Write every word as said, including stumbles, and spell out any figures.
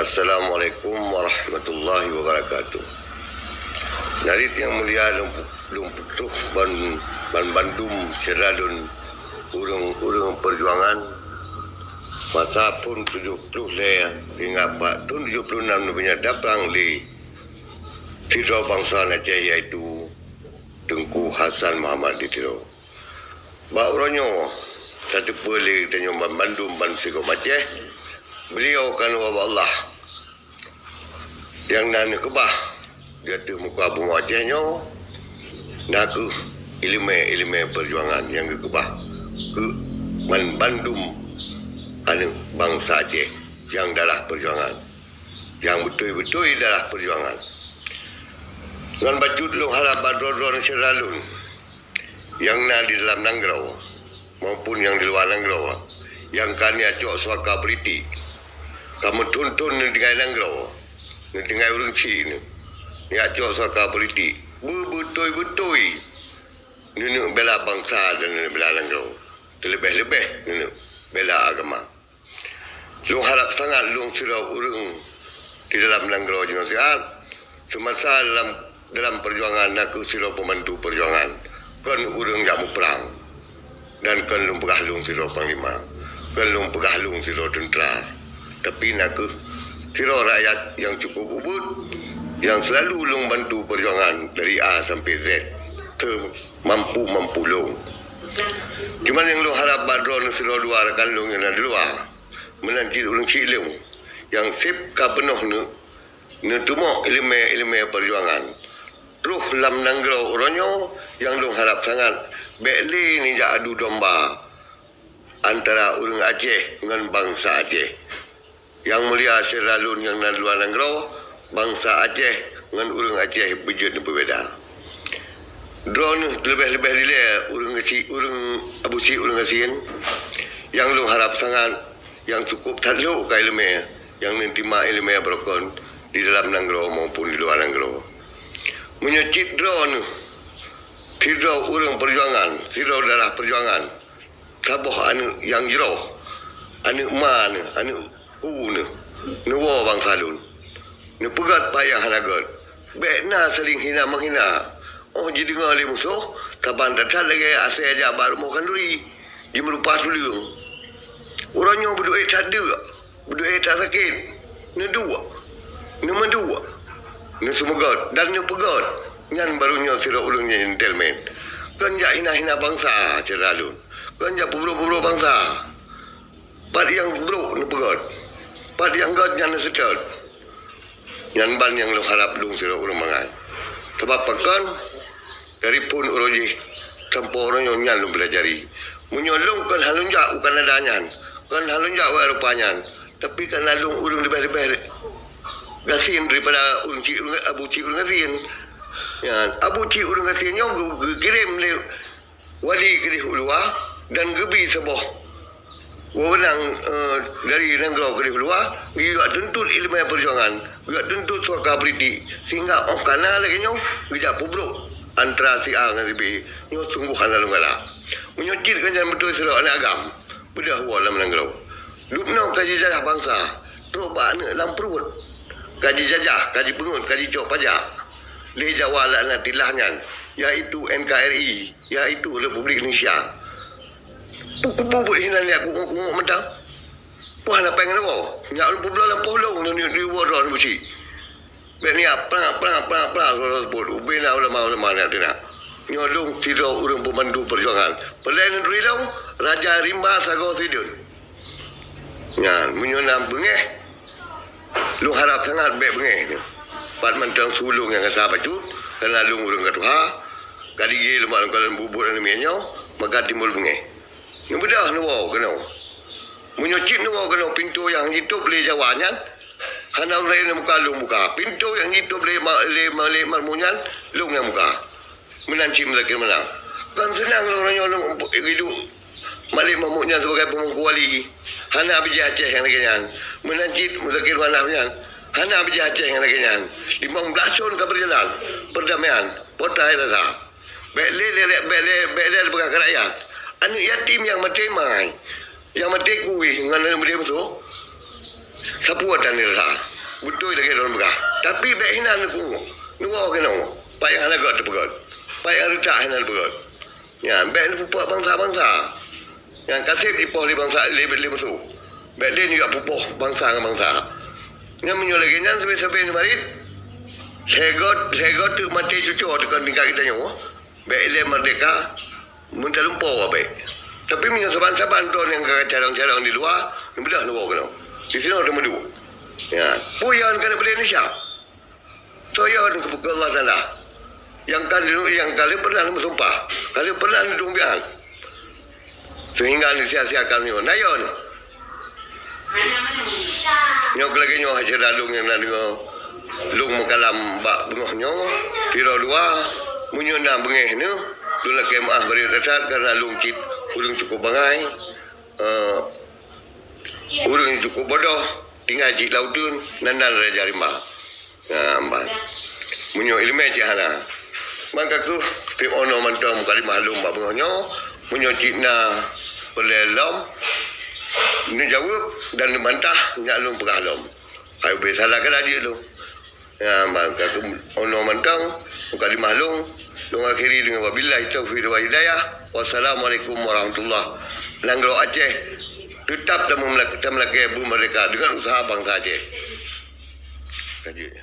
Assalamualaikum warahmatullahi wabarakatuh. Narit nyang mulia lôn, lôn peutrôh ban, ban bandum syedara lôn ureuëng-ureuëng peujuangan masa phon tujoh ploh lhée sehingga bak thon tujoh ploh nam neubeuna daprang lé sidroe bansa Aceh, yaitu Teungku Hasan Muhammad di Tiro. Bak uroe nyoe, tateupeue lé tanyoe ban bandum ban sigom Aceh, beliau ka neuwoe bak Allah nyang na neukeubah di ateueh muka bumoe Aceh nyoe, na kheueh iéleumé-iéleumé peujuangan nyang geukeubah keu ban bandum aneuëk bansa Aceh nyang darah peujuangan, nyang beutôi-beutôi darah peujuangan. Ngon bacut lôn harab bak droe-droe syedara lôn nyang na di dalam nanggroe maupun nyang di luwa nanggroe, nyang ka neujak cok suaka politik, ka meuthon-thon neutinggai nanggroe, neutinggai ureuëng chik neuh, neujak cok suaka politik, beu-, beutôi-beutôi neuneuk bela bansa dan neuneuk bela nanggroe, teuleubeh-leubeh neuneuk bela agama. Lôn harab sangat lôn sidroe ureuëng di dalam nanggroe jinoe siat, seumasa dalam, dalam peujuangan na kheueh sidroe peubantu peujuangan, kon ureuëng jak muprang. Dan kon lôn peugah lôn sidroe panglima, kon lôn peugah lôn sidroe teuntra, tapi na kheueh sidroe rakyat nyang cukup ubit, nyang seulalu lôn bantu peujuangan dari A sampai Z, teumampu-mampu lôn. Cuman nyang lôn harab bak droeneuh sidroe dua rakan lôn nyang na di luwa, meunan cit ureuëng chik lôn nyang seb ka peunoh neu-, neuteumok iéleumé-iéleumé peujuangan troh lam nanggroe uroe nyoe, nyang lôn harab sangat bék lé neujak adu domba antara ureuëng Aceh ngon bansa Aceh. Nyang mulia syedara lôn nyang na luwa nanggroe, bansa Aceh ngon ureuëng Aceh beujeuet neupeubeda. Droeneuh leubeh-leubeh dilée ureuëng geuchik, ureuëng Abu Chik, ureuëng gasien, nyang lôn harab sangat, nyang cukup that lhok ka iéleumé, nyang neuteurima iéleumé beurokon di dalam nanggroe maupun di luwa nanggroe. Meunyoe cit droeneuh sidroe ureuëng peujuangan, sidroe darah peujuangan, saboh aneuëk nyang jroh, aneuëk ma neuh, aneuëk ku neuh, neuwoe bansa lôn, neupeugét payah hana gét. Bék na saléng hina meuhina. Óh jideungoe lé musoh, saban that-that lagée asée jak bak rumoh khanduri, jimeurupah tuleueng. Uroe nyoe beuduek that deuk, beuduek that sakét, neuduek, neumeuduek, neuseumeugét dan neupeugét. Nyan barô nyoe sidroe ureuëng nyang gentleman. Kon jak hina-hina bansa, syedara lôn. Kon jak peubrok-peubrok bansa. Pat nyang brok neupeugét, pat nyang gét nyan neuseutôt. Nyan ban nyang lôn harab lôn sidroe ureuëng mangat. Sabab pakon, dari phon uroe jih sampoe uroe nyoe nyan lôn peulajari. Meunyoe lôn kon han lôn jak u Kanada nyan, kon han lôn jak u Eropa nyan, tapi kana lôn ureuëng leubeh-leubeh gasien daripada ureuëng chik, ureuëng Abu Chik, ureuëng gasien. Nyan, Abu Chik ureuëng gasien nyoe geu-, geukirém lé wali keudeh u luwa dan geubi saboh wewenang, eh, dari nanggroe keudeh u luwa, geujak tuntut iéleumé peujuangan, geujak tuntut suaka politik, sehingga óh kana lagée nyoe geujak peubrok antara si A ngon si B. Nyoe sunggoh hana lôn galak. Meunyoe cit gobnyan beutôi sidroe aneuëk agam, beudôh woe lam nanggroe. Dubnoe ka jijajah bansa, trok bak aneuëk lam pruet. Ka jijajah, ka jipeungeut, ka jicok pajak lé Jawa laknatillah nyan, yaitu N K R I, yaitu Republik Indonesia. Peue kubu buet hinan jak kungok-kungok mantong? Peue hana péng neuwoe? Nyak lôn peubloe lampôh lôn, lôn, lôn, lôn woe droe Abu Chik. Bék niat prang, prang, prang, prang, suara teupot. Ubé na ulama-ulama nyan teunak. Nyoe lôn sidroe ureuëng peubantu peujuangan. Peureulée neuturi lôn, Raja Rimba sagoe sidon. Nyan, meunyoe na beungéh, lôn harab sangat bék beungéh nyoe. Pat mantong su lôn nyang gasa bacut, kana lôn ureuëng ka tuha, ka digé lôn bak lôn kalon buet-buet aneuk miet nyoe, maka timbul beungéh. Nyoe beudôh neuwoe keunoe. Meunyoe cit neuwoe keunoe pintoe nyang jitôb lé Jawa nyan, hana ureuëng laén nyang buka, lôn buka. Pintoe nyang jitôb lé ma-, lé ma-, lé Malmu nyan, lôn nyang buka. Meunan cit Muzakir Manaf. Kon seunang lôn uroe nyoe lôn iduek Malik Mahmud nyan sibagai peumangku wali. Hana bijéh Aceh nyang lagée nyan. Meunan cit Muzakir Manaf nyan. Hana bijéh Aceh nyang lagée nyan. Limong blaih thon ka beujalan peurdamaian. Po ta rasa. Bék lé, lé, lé, bék lé, bék lé peugah keu rakyat. Aneuëk yatim nyang maté mai. Nyang maté kui ngon aneuëk maté musoh. Sapeue tan rasa. Beutôi lagèe droen peugah. Tapi bèk hinan neuku. Neuwoe keunoe. Pat nyang hana göt teupeugöt. Pat nyang reutak hana teupeugöt. Nyan, bèk neupeupuak bansa-bansa. Nyan ka sép jipoh lé bansa, lé, lé musoh. Bèk lé neujak peupoh bansa ngon bansa. Nyan meunyoe lagèe nyan sabe-sabe neumarit, lhèe göt, lhèe göt teuk maté cucoe teuka tingkat geutanyoe. Bèk ilèe merdeka, meuntalumpoe bèk. Tapi meunyoe saban-saban droen nyang ka carông-carông di luwa, neubeudôh neuwoe keunoe. Disinoe teumeuduek. Ya, peue nyang ka neupeuleueh Indonesia? Soe nyoe keu Allah Taala? Nyang ka, nyang ka lheueh pernah meusumpah, ka lheueh pernah neudong biang. Sehingga neusia-siakan nyoe. Na yo nyoe. Nyoe lagèe nyoe haja lôn nyang na deungoe lôn meukalam bak beungoh nyoe, tiroe dua, meunyoe na beungèh neuh, lôn lakèe meu'ah bari that-that, karena lôn cit ureueng cukup bangai, eh, ureueng cukup bodoh, tinggai cit lam uteuen, nan-nan raja rimba. Nah, ban. Meunyoe ileumèe cit hana. Maka keuh tiep unoe mantong mukadimah lôn bak beungoh nyoe, meunyoe cit na peureulèe lom, neujaweueb dan neubantah nyang lôn peugah lom. Ayo bri salah keu laju lôn. Ya, maka keuh unoe mantong mukadimah lôn, lôn akhiri deungon wabillahi taufiq wal hidayah. Wassalamualaikum warahmatullah. Nanggroe Aceh teutap tameulak-, tameulakèe beumeurdeka deungon useuha bansa Aceh. Ka jeuet.